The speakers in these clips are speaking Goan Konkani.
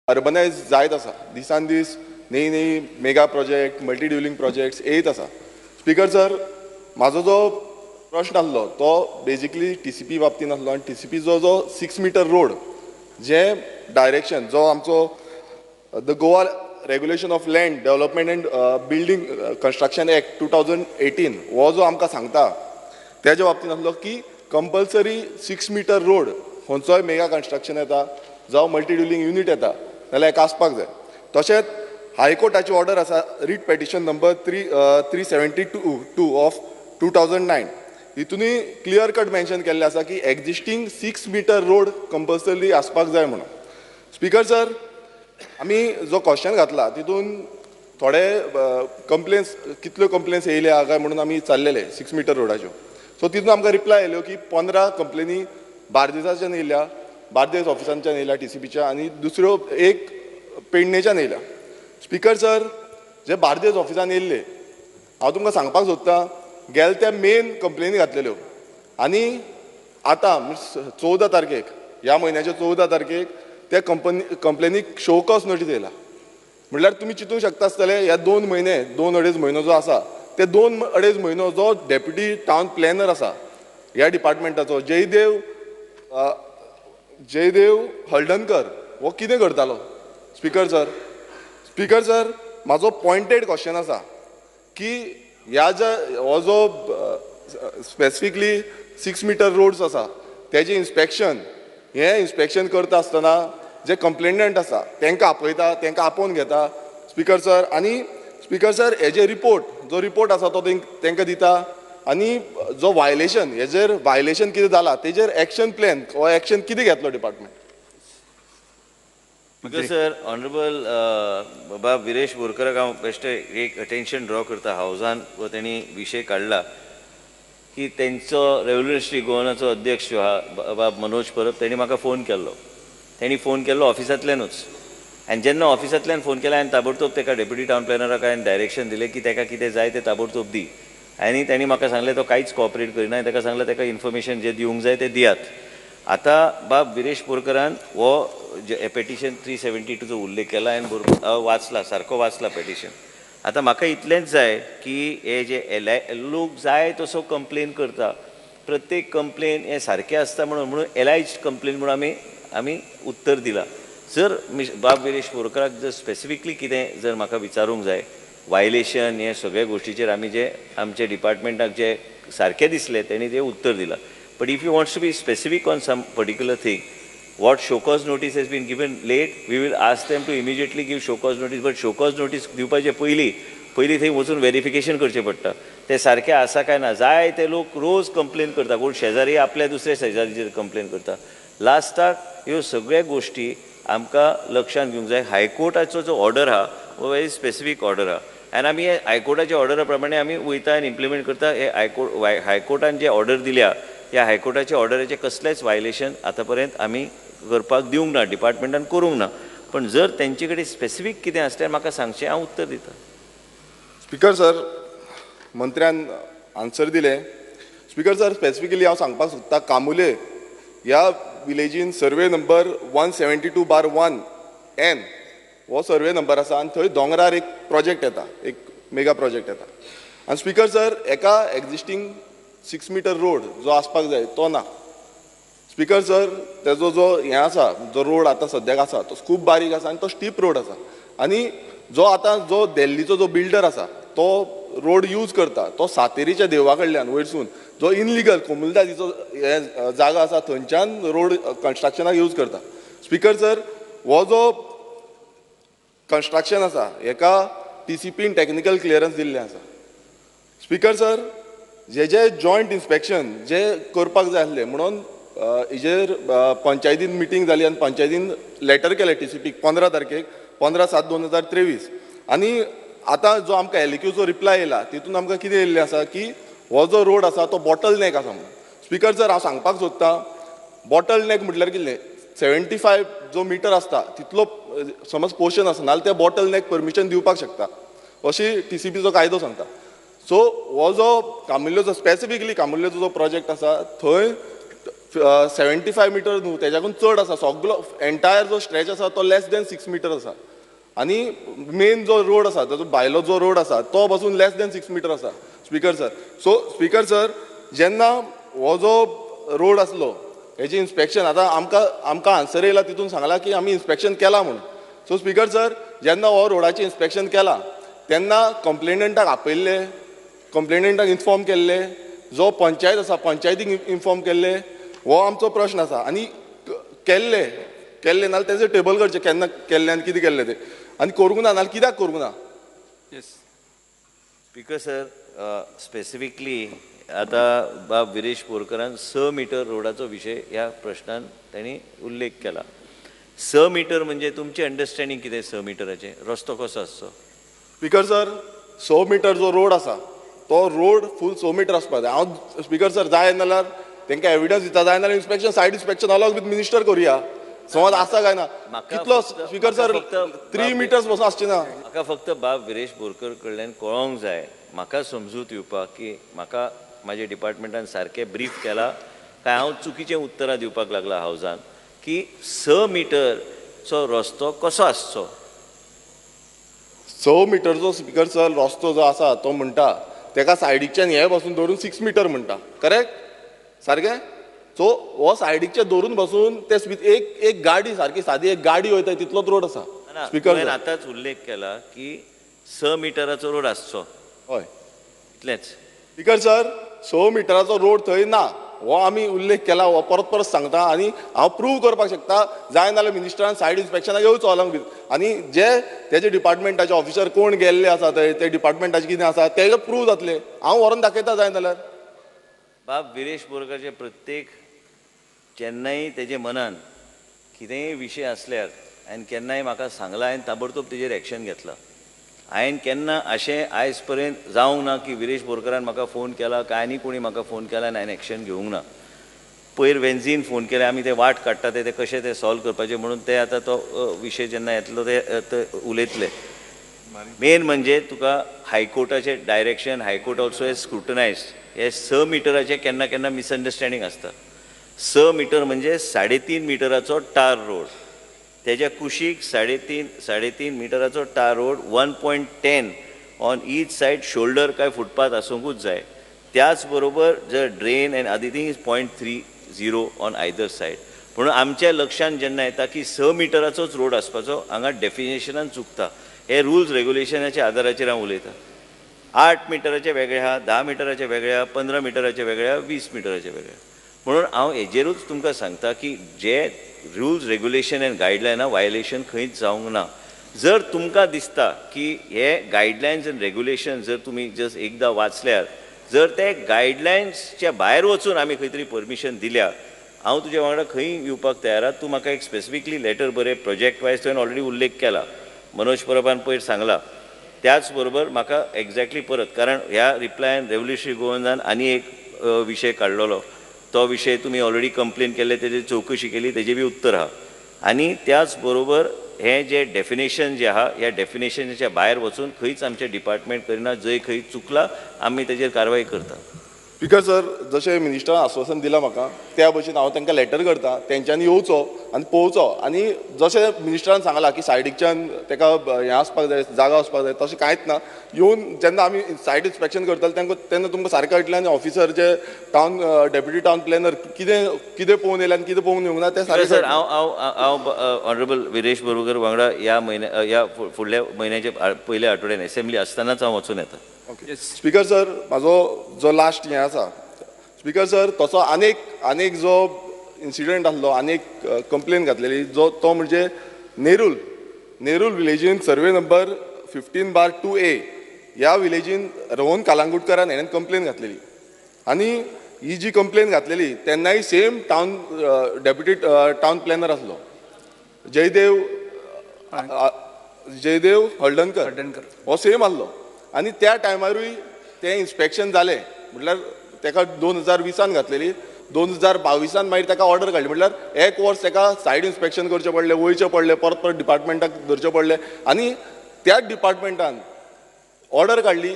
अर्बनायज जायत आसा. दिसान दीस नवी नवी mega project, multi dwelling projects येयत आसा. स्पीकर सर, म्हाजो जो प्रश्न आसलो तो बेजिकली टीसीपी बाबतीन आसलो आनी टीसीपीचो जो 6 मिटर रोड जे डायरेक्शन जो आमचो the Goa Regulation of Land Development and Building Construction Act 2018 हो जो आमकां सांगता, तेज्या बाबतीन आसलो की कंपल्सरी 6 मिटर रोड खंयचोय मेगा कन्स्ट्रक्शन येता जावं मल्टी ड्युलिंग युनीट येता जाल्यार हेका आसपाक जाय. तशेंच हायकोर्टाची ऑर्डर आसा, writ petition number 3372 (2) of 2009, हितूनय clear cut mention केल्लें आसा की existing 6 meter road compulsory आसपाक जाय म्हणून. स्पीकर सर, आमी जो क्वेश्चन घातला तितून थोडे कंप्लेन्स, कितल्यो कंप्लेन्स येयल्या काय म्हणून आमी विचारलेले 6 मिटर रोडाच्यो. सो तितून आमकां रिप्लाय येयल्यो की 15 कंप्लेनी बार्देसाच्यान येयल्या, बार्देस ऑफिसांच्यान येयल्या टीसीपीच्या आनी दुसऱ्यो एक पेडणेच्यान येयल्या. स्पीकर सर, जे बार्देस ऑफिसान येयल्ले, हांव तुमकां सांगपाक सोदतां, गेले त्या मेन कंप्लेनी घातलेल्यो आनी आतां 14 तारखेक, ह्या म्हयन्याच्या 14 तारखेक त्या कंपनी कंप्लेनीक शो कॉज नोटीस येयला. म्हणल्यार तुमी चिंतूंक शकता आसतले, ह्या 2 म्हयने, दोन अडेज म्हयनो जो आसा, ते दोन अडेज म्हयनो जो डेप्युटी टावन प्लॅनर आसा ह्या डिपार्टमेंटाचो, जयदेव हळदणकर, हो कितें करतालो? स्पीकर सर, स्पीकर सर, म्हाजो पॉयंटेड क्वेश्चन आसा की ह्या ज्या हो जो स्पेसिफिकली 6 मिटर रोड्स आसा, तेजें इन्स्पेक्शन, हें इन्स्पेक्शन करता आसतना जे कंप्लेनंट आसा तांकां आपयता, तांकां आपोवन घेता स्पीकर सर, आनी स्पीकर सर, हेजे रिपोर्ट, जो रिपोर्ट आसा तो तांकां दिता आनी जो वायलेशन, हेजेर वायलेशन कितें जाला तेजेर एक्शन प्लॅन हो एक्शन कितें घेतलो डिपार्टमेंट? स्पीकर सर, ऑनरेबल बाब विरेश बोरकराक हांव बेश्टे एक अटेन्शन ड्रॉ करता. हावजान व तेणी विशय काडला की तेंचो रेव्होल्युशनरी गोवनाचो अध्यक्ष जो आहा बाब मनोज परब, तेणी म्हाका फोन केल्लो. तेणी फोन केल्लो ऑफिसांतल्यानूच आनी जेन्ना ऑफिसांतल्यान फोन केला, हांवें ताबडतोब तेका, डेप्युटी टावन प्लॅनराक हांवें डायरेक्शन दिलें की तेका कितें जाय तें ताबडतोब दी. आनी तेणी म्हाका सांगलें, तो कांयच कॉपरेट करिना. हांवें ताका सांगलें, तेका इन्फॉर्मेशन जें दिवंक जाय तें दियात. आतां बाब विरेश बोरकरान हो पेटिशन 372चो उल्लेख केला. हांवें बरोबर वाचला, सारको वाचला पेटिशन. आतां म्हाका इतलेंच जाय की हे जे एल I लोक जाय तसो कंप्लेन करता, प्रत्येक कंप्लेन हें सारकें आसता म्हणून म्हणून एलायज कंप्लेन म्हणून आमी उत्तर दिलां. जर बाब विरेश बोरकराक जर स्पेसिफिकली कितें जर म्हाका विचारूंक जाय, वायलेशन हे सगळ्या गोश्टीचेर आमी जे आमचे डिपार्टमेंटाक जे सारकें दिसलें, तेणी तें उत्तर दिलां. But if you wants to be specific on some particular thing, what show cause notice has been given late, we will ask them to immediately give show cause notice. But show cause notice दिवपाचे पयलीं पयलीं थंय वचून वेरिफिकेशन करचें पडटा, तें सारकें आसा काय ना. जाय ते लोक रोज कंप्लेन करता, कोण शेजारी आपल्या दुसऱ्या शेजारीचेर कंप्लेन करता. लास्टाक ह्यो सगळ्या गोश्टी आमकां लक्षांत घेवंक जाय. हायकोर्टाचो जो ऑर्डर आहा, हो व्हेरी स्पेसिफीक ऑर्डर आहा आनी आमी हे हायकोर्टाच्या ऑर्डरा प्रमाणे आमी वयता आनी इम्प्लिमेंट करता. हे हायकोर्टान जे ऑर्डर दिल्या, ह्या हायकोर्टाच्या ऑर्डराचें कसलेंच वायलेशन आतां पर्यंत आमी करपाक दिवंक ना, डिपार्टमेंटान करूंक ना. पण जर तेंचे कडेन स्पेसिफीक कितें आसल्यार म्हाका सांगचें, हांव उत्तर दितां. स्पीकर सर, मंत्र्यान आन्सर दिलें. स्पीकर सर, स्पेसिफिकली हांव सांगपाक सोदता, कामुले ह्या विलेजीन survey number 172/1 N हो सर्वे नंबर आसा आनी थंय दोंगरार एक प्रोजेक्ट येता, एक मेगा प्रोजेक्ट येता. आनी स्पीकर सर, एका एक्झिस्टींग 6 मिटर रोड जो आसपाक जाय तो ना. स्पीकर सर, तेजो जो हें आसा, जो रोड आतां सद्याक आसा तो खूब बारीक आसा आनी तो स्टीप रोड आसा. आनी जो आतां जो दिल्लीचो जो बिल्डर आसा तो रोड यूज करता, तो सातेरीच्या देवळा कडल्यान वयरसून जो इनलिगल कोमुनिदादीचो हे जागा आसा, थंयच्यान रोड कन्स्ट्रक्शनाक यूज करता. स्पीकर सर, हो जो कन्स्ट्रक्शन आसा, हेका टीसीपीन टॅक्निकल क्लियरन्स दिल्लें आसा. स्पीकर सर, जे जे जॉयंट इन्स्पेक्शन जे करपाक जाय आसलें म्हणून हेजेर पंचायतीन मिटींग जाली आनी पंचायतीन लेटर केलें टीसीपीक 15 तारखेक, 15/7/2023. आनी आतां जो आमकां एलएक्यूचो रिप्लाय येयला, तितून आमकां कितें येयल्लें आसा की हो जो रोड आसा तो बॉटल नॅक आसा म्हणून. स्पीकर सर, हांव सांगपाक सोदतां, बॉटल नॅक म्हटल्यार कितें? 75 जो मिटर आसता तितलो समज पोर्शन आसा नाल्यार ते बॉटल नॅक परमिशन दिवपाक शकता, अशी टीसीपीचो कायदो सांगता. सो हो जो कामुर्लेचो, स्पेसिफिकली कामुर्लेचो जो प्रोजेक्ट आसा, थंय 75 मिटर न्हू, तेज्याकून चड आसा. सगलो एंटायर जो स्ट्रेच आसा तो लेस देन 6 मिटर आसा आनी मेन जो रोड आसा, ताजो भायलो जो रोड आसा तो पासून लेस देन 6 मिटर आसा, speaker sir. So speaker sir, जेन्ना हो जो रोड आसलो हेजें इन्स्पेक्शन, आतां आमकां आन्सर येयला, तितून सांगलां की आमी इन्स्पेक्शन केलां म्हूण. सो स्पीकर सर, जेन्ना हो रोडाचें इन्स्पेक्शन केलां तेन्ना कंप्लेनंटाक आपयल्ले, कंप्लेनंटाक इन्फॉर्म केल्ले, जो पंचायत आसा पंचायतीक इन्फॉर्म केल्ले, हो आमचो प्रश्न आसा. आनी केल्ले नाल्यार तेजें टेबल करचें, केन्ना केल्लें आनी कितें केल्लें तें, आनी करूंक ना नाल्यार कित्याक करूंक ना? Yes. Speaker sir, specifically आता बाब विरेश बोरकरान 6 मिटर रोडाचो विशय ह्या प्रश्नान त्यांनी उल्लेख केला. 6 मिटर म्हणजे तुमचें अंडरस्टँडींग कितें 6 मिटराचें? रस्तो कसो आसचो? स्पीकर सर, 6 मिटर जो रोड आसा तो रोड फूल 6 मिटर आसपाक जाय. हांव, स्पीकर सर, जाय जाल्यार तांकां एविडन्स दिता, जाय जाल्यार inspection, site inspection along with minister करुया, समज आसा काय ना. म्हाका कितलो स्पीकर म्हाका सर, फक्त 3 मिटर्स पासून आसचे ना. म्हाका फक्त बाब विरेश बोरकर कडल्यान कळोंक जाय, म्हाका समजूत येवपाक की म्हाका म्हाज्या डिपार्टमेंटान सारकें ब्रीफ केला काय हांव चुकीचें उत्तरां दिवपाक लागला हावजान, की 6 मिटरचो रस्तो कसो आसचो? 6 मिटरचो, स्पीकर सर, रस्तो जो आसा तो म्हणटा तेका सायडीकच्यान हे पासून धरून 6 मिटर म्हणटा, करेक्ट सारकें? सो हो सायडीकचे धरून बसून ते एक एक गाडी, सारकी सादी एक गाडी वयता तितलोच रोड आसा. ना, स्पीकर तुवें आतांच उल्लेख केला की 6 मिटराचो रोड आसचो. हय. इतलेंच. स्पीकर सर, 6 मिटराचो रोड थंय ना हो आमी उल्लेख केला, हो परत परत सांगता आनी हांव प्रूव करपाक शकता. जाय नाल्यार मिनिस्टरान सायड इन्स्पेक्शनाक येवचो अलॉंग विथ, आनी जे तेजे डिपार्टमेंटाचे ऑफिसर कोण गेल्ले आसा थंय, ते डिपार्टमेंटाचे कितें आसा तेजे प्रूव जातले. हांव व्हरोन दाखयता जाय जाल्यार. बाब विरेश बोरकाचे प्रत्येक केन्नाय तेजे मनान कितेंय विशय आसल्यार हांवें केन्नाय म्हाका सांगलां, हांवें ताबडतोब तेजेर एक्शन घेतलां. हांवें केन्ना अशें आयज पर्यंत जावंक ना की विरेश बोरकरान म्हाका फोन केला काय आनी कोणी म्हाका फोन केला आनी हांवें एक्शन घेवंक ना. पयर वेन्झीन फोन केले, आमी ते वाट काडटा ते कशें ते सॉल्व करपाचें म्हणून. ते आतां तो विशय जेन्ना येतलो ते उलयतले. मेन म्हणजे तुका हायकोर्टाचे direction, High Court also has scrutinize हे 6 मिटराचे. केन्ना केन्ना मिसअंडरस्टँडींग आसता. 6 मिटर म्हणजे 3.5 मिटराचो टार रोड, तेज्या कुशीक 3.5 मिटराचो tar road, 1.10 on each side shoulder काय फुटपाथ आसूंकूच जाय. त्याच बरोबर जर drain and other thing is 0.30 on either side. म्हणून आमच्या लक्षांत जेन्ना येता की 6 मिटराचोच रोड आसपाचो, हांगा डेफिनेशनान चुकता. हे रुल्स रेगुलेशनाच्या आदाराचेर हांव उलयतां. 8 मिटराचे वेगळे आहा, 10 मिटराचे वेगळे आहा, 15 मिटराचे वेगळे आहा, 20 मिटराचे वेगळे आहा. म्हणून हांव हेजेरूच तुमकां सांगता की जे रुल्स रेगुलेशन आनी गायडलायना वायलेशन खंयच जावंक ना. जर तुमकां दिसता की हे गायडलायन्स आनी रेगुलेशन जर तुमी जस्ट एकदां वाचल्यार, जर ते गायडलायन्सच्या भायर वचून आमी खंय तरी परमिशन दिल्या, हांव तुज्या वांगडा खंय येवपाक तयार आहा. तूं म्हाका एक स्पेसिफिकली लेटर बरय. प्रोजेक्ट वायज तुवें ऑलरेडी उल्लेख केला, मनोज परबान पयर सांगला. त्याच बरोबर म्हाका एग्जॅक्टली परत, कारण ह्या रिप्लायन रेवल्युशनरी गोवन्सान आनी एक विशय काडलेलो, तो विशय तुमी ऑलरेडी कंप्लेन केल्ले, तेजी चवकशी केली, तेजें बी उत्तर आहा. आनी त्याच बरोबर हें जें डेफिनेशन जें आहा, ह्या डेफिनेशनाच्या भायर वचून खंयच आमचें डिपार्टमेंट करिना. जंय खंय चुकला आमी तेजेर कारवाय करता. स्पीकर सर, जशें मिनिस्टरान आश्वासन दिलां म्हाका त्या भशेन हांव तांकां लेटर करता, तेंच्यांनी येवचो आनी पळोवचो. आनी जशें मिनिस्टरान सांगलां की सायडीकच्यान ताका हें आसपाक जाय, जागा आसपाक जाय, तशें कांयच ना. येवन जेन्ना आमी सायड इन्स्पेक्शन करतले तांकां तेन्ना तुमकां सारकें कळटलें. आनी ऑफिसर जे टावन डेप्युटी टावन प्लॅनर कितें कितें पळोवन येयले आनी कितें पळोवन येवंक ना तें सारकें सर, हांव हांव हांव ऑनरेबल विरेश बोरकर वांगडा ह्या म्हयन्या ह्या फुडल्या म्हयन्याच्या पयल्या आठवड्यान एसेंब्ली आसतनाच हांव वचून येता. स्पीकर सर, म्हाजो जो लास्ट हें आसा, स्पीकर सर, तसो आनेक जो इन्सिडंट आसलो, आनेक कंप्लेन घातलेली जो, तो म्हणजे नेरूल विलेजीन सर्वे नंबर 15/2A ह्या विलेजीन रोहन कालांगुटकरान हेणें कंप्लेन घातलेली. आनी ही जी कंप्लेन घातलेली तेन्नाय same town deputy town planner आसलो जयदेव हळदणकर. हळदणकर. हो सेम आसलो आनी त्या टायमारूय तें इन्स्पेक्शन जालें. म्हटल्यार तेका 2020านघातलेली, 2022านमागीर ताका ऑर्डर काडली. म्हटल्यार एक वर्स ताका सायड इन्स्पेक्शन करचें पडलें, वयचें पडलें, परत परत डिपार्टमेंटाक धरचें पडलें. आनी त्याच डिपार्टमेंटान ऑर्डर काडली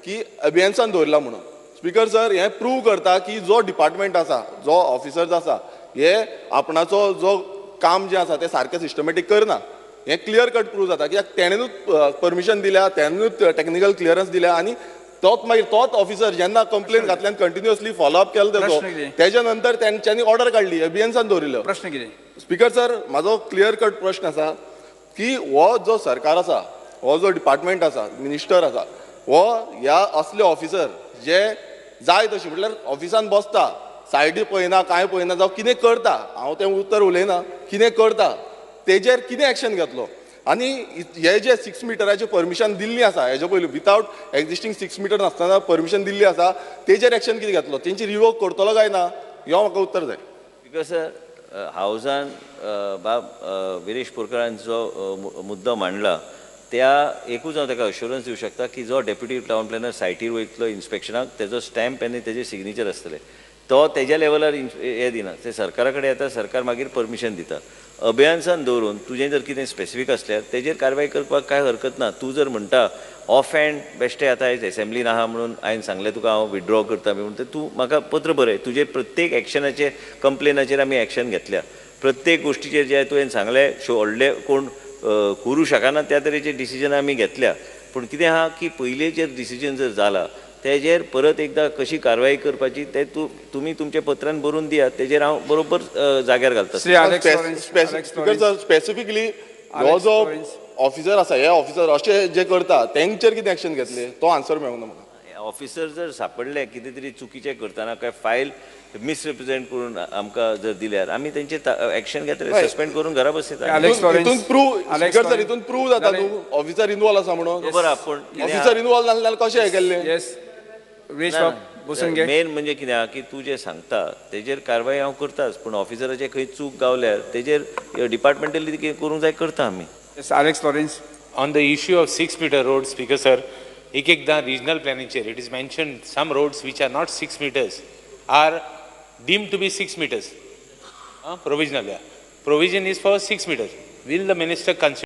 की अभियन्सान दवरला म्हणून. स्पीकर सर, हें प्रूव करता की जो डिपार्टमेंट आसा, जो ऑफिसर्स आसा, हे आपणाचो जो काम जें आसा तें सारकें सिस्टमॅटीक करना. हें क्लियर कट प्रूव जाता, कित्याक तेणेनूच परमिशन दिल्या, तेणेनूच टॅक्निकल क्लियरन्स दिल्या आनी तोच मागीर तोच ऑफिसर जेन्ना कंप्लेन घातल्यान कंटिन्युअसली फॉलो अप केलो तेजो, प्रश्न कितें? तेज्या नंतर तेंच्यांनी ऑर्डर काडली, एबियन्सान दवरिल्लो. प्रश्न कितें? स्पीकर सर, म्हाजो क्लियर कट प्रश्न आसा की हो जो सरकार आसा, हो जो डिपार्टमेंट आसा, मिनिस्टर आसा, हो ह्या असले ऑफिसर जे जाय तशी म्हटल्यार ऑफिसान बसता, सायडी पळयना, कांय पळयना, जावं कितें करता, हांव तें उतर उलयना, कितें करता तेजेर कितें एक्शन घेतलो? आनी हे जे 6 मिटराचें परमिशन दिल्ली आसा, हेजे पयलीं विथआउट एक्झिस्टींग 6 मिटर नासतना परमिशन दिल्ली आसा, तेजेर एक्शन कितें घेतलो? तेंची रिवोक करतलो काय ना, ह्यो म्हाका उत्तर जाय. Because sir, हावजान बाब विरेश बोरकारान जो मुद्दो मांडला, त्या एकूच हांव ताका अश्युरन्स दिवं शकता की जो डेप्युटी टावन प्लॅनर सायटीर वयतलो इन्स्पेक्शनाक, तेजो स्टॅम्प आनी तेजे सिग्नेचर आसतले. तो तेज्या लेवलार हें दिना, ते सरकारा कडेन येता, सरकार मागीर परमिशन दिता. अभियान्सान दवरून तुजें जर कितें स्पेसिफीक आसल्यार तेजेर कारवाय करपाक कांय हरकत ना. तूं जर म्हणटा ऑफ हँड बेश्टे आतां आयज एसेंब्लीन आहा म्हणून हांवें सांगलें तुका हांव विथड्रॉ करता बी म्हणून, तूं म्हाका पत्र बरय. तुजे प्रत्येक एक्शनाचेर, कंप्लेनाचेर आमी एक्शन घेतल्या. प्रत्येक गोश्टीचेर जे तुवें सांगलें व्हडले कोण करूं शकना त्या तरेचे डिसिजन आमी घेतल्या. पूण कितें आहा की पयलींचेर डिसिजन जर जाला, तेजेर परत एकदां कशी कारवाय करपाची ते तूं तुमी तुमच्या पत्रान बरोवन दियात, तेजेर हांव बरोबर जाग्यार घालता. Shri Alex Lawrence. Alex speaker Lawrence. Sir, specifically हो Alex जो Lawrence. Officer आसा, हे ऑफिसर अशे जे करता तेंचेर कितें एक्शन घेतले, तो आन्सर मेळूंक ना म्हाका. ऑफिसर जर सापडले कितें तरी चुकीचें करतना, काय फायल मिसरिप्रेझेंट करून आमकां जर दिल्यार, आमी तेंचेर एक्शन घेतले, सस्पेंड करून घरा बसयता. Alex Lawrence. हितून prove Alex speaker sir, Lawrence. हितून प्रूव जाता जालें. न्हू ऑफिसर इनवॉल्व आसा म्हणून. बरोबर आहा, पूण कितें आहा- ऑफिसर इनवॉल्व नासले जाल्यार कशें हें केल्लें? येस, विरेश बाब, बसून घे. मेन म्हणजे कितें आहा की तूं जें सांगता तेजेर कारवाय हांव करताच, पूण ऑफिसराचेर खंय चूक गावल्यार तेजेर डिपार्टमेंटली कितें करूंक जाय करता आमी. Yes, Alex Lawrence. On the issue of 6 meter road, Speaker sir, एक एकदां regional planning chair, it is mentioned some roads which are not 6 meters are deemed to be 6 meters. Provisional, yeah. Provision is for 6 meters. Will the minister consider